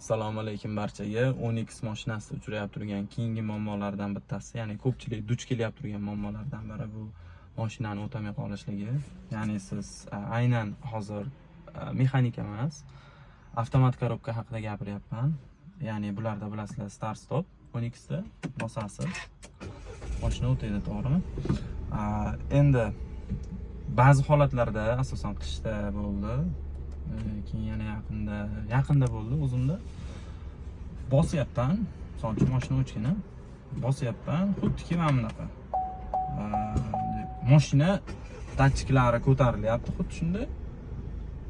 Assalomu alaykum barchaga. Onix mashinasida uchrayap turgan keyingi muammolardan bittasi, ya'ni ko'pchilik duch kelyap turgan muammolardan biri bu mashinani o'tamay qolishligi. Ya'ni siz aynan hozir mexanika emas, avtomat коробка haqida gapiryapman. Ya'ni bularda, bilasizlar, start stop Onixda bosasiz, mashina o'taydi, to'g'rimi? Endi ba'zi holatlarda, asosan qishda bo'ldi, keyin yana yaqinda yaqinda bo'ldi o'zimda. Bosyapman, misol uchun, mashina o'chgan, bosyapman, xuddiki mana bunaqa mashina datchiklari ko'tarilyapti, xuddi shunday,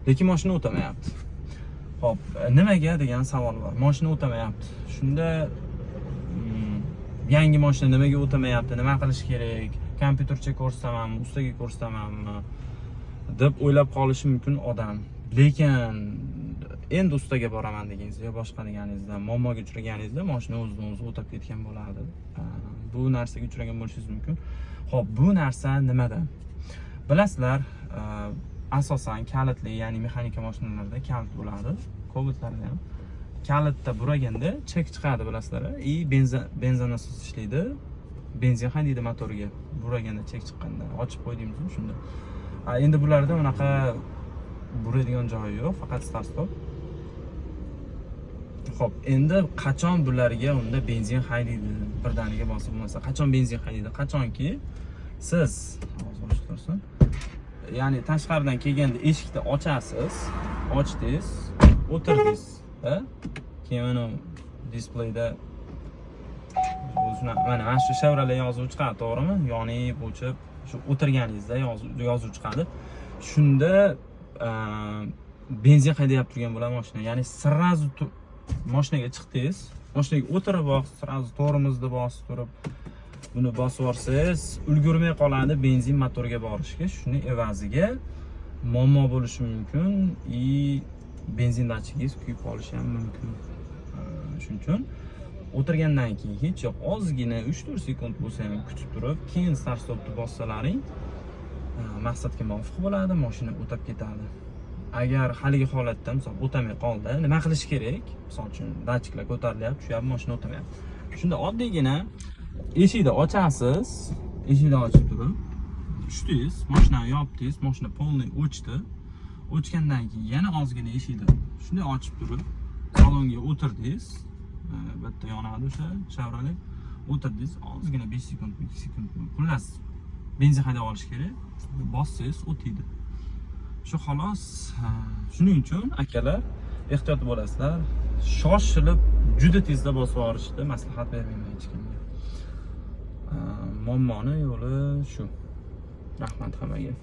lekin mashina o'tamayapti. Ho'p, nimaga degan savol bor. Mashina o'tamayapti. Shunda yangi mashina nimaga o'tamayapti, nima qilish kerak, kompyutercha ko'rsatamanmi, ustaga ko'rsatamanmi, deb o'ylab qolishi mumkin odam. Lekin endi ustaga boraman deganingizda yo boshqa deganingizda, muammoga uchraganingizda mashina o'zidan o'zi o'tab ketgan bo'ladi. Bu narsaga uchragan bo'lishingiz mumkin. Ho'p, bu narsa nimadan? Bilasizlar, asosan kalitli, ya'ni mexanika mashinalarda kalit bo'ladi, Cobaltlarda ham. Kalitda buraganda chek chiqadi, bilasizlar, и benzin nasos ishlaydi, benzin haydaydi motorga buraganda, chek chiqqanda ochib qo'ydingizmi shunda. Endi bularda unaqa buradigan joyi yo'q, faqat start stop. Ho'p, endi qachon bularga unda benzin haydaydi, birdaniga bosib bo'lmasa, qachon benzin haydaydi? Qachonki siz, hozir ochib tursin, ya'ni tashqaridan kelganda eshikni ochasiz, ochdingiz, o'tirdingiz, a? Keyin mana displeyda o'zi mana shu Chevrolet yozuvi chiqadi, to'g'rimi? Yonib o'chib, shu o'tirganingizda yozuv chiqadi. Shunda benzin haydayap turgan bo'ladi mashina. Ya'ni сразу mashinaga chiqdingiz, mashinaga o'tirib, сразу tormozni bosib turib buni bosib yuborsangiz, ulgurmay qoladi benzin motorga borishga. Shuni evaziga muammo bo'lishi mumkin и benzin datchigingiz kuyib qolishi ham mumkin. Shuning uchun o'tirgandan keyin hech yo'q ozgina 3-4 sekund bo'lsa ham kutib turib, keyin start stopni bossalaring, maqsadga muvofiq bo'ladi, mashina o'tab ketadi. Agar haligi holatda, misol, o'tamay qoldi, nima qilish kerak? Misol uchun, datchiklar ko'tarilyapti, tushyapti, mashina o'tamayapti. Shunda oddiygina eshikni ochasiz, eshikni ochib turib tushdingiz, mashinani yopdingiz, mashina полный o'chdi. O'chgandan keyin yana ozgina eshikni shunday ochib turib salonga o'tirdingiz. Bitta yonadi o'sha Chevrolet. O'tirdingiz ozgina, 5 sekund, 2 sekund, xullas, benzin haydab olish kerak, bossangiz, o'tiydi, shu, xolos. Shuning uchun, akalar, ehtiyot bo'lasizlar, shoshilib juda tezda bosib yuborishni maslahat bermayman hech kimga. Muammoni yo'li shu. Rahmat hammaga.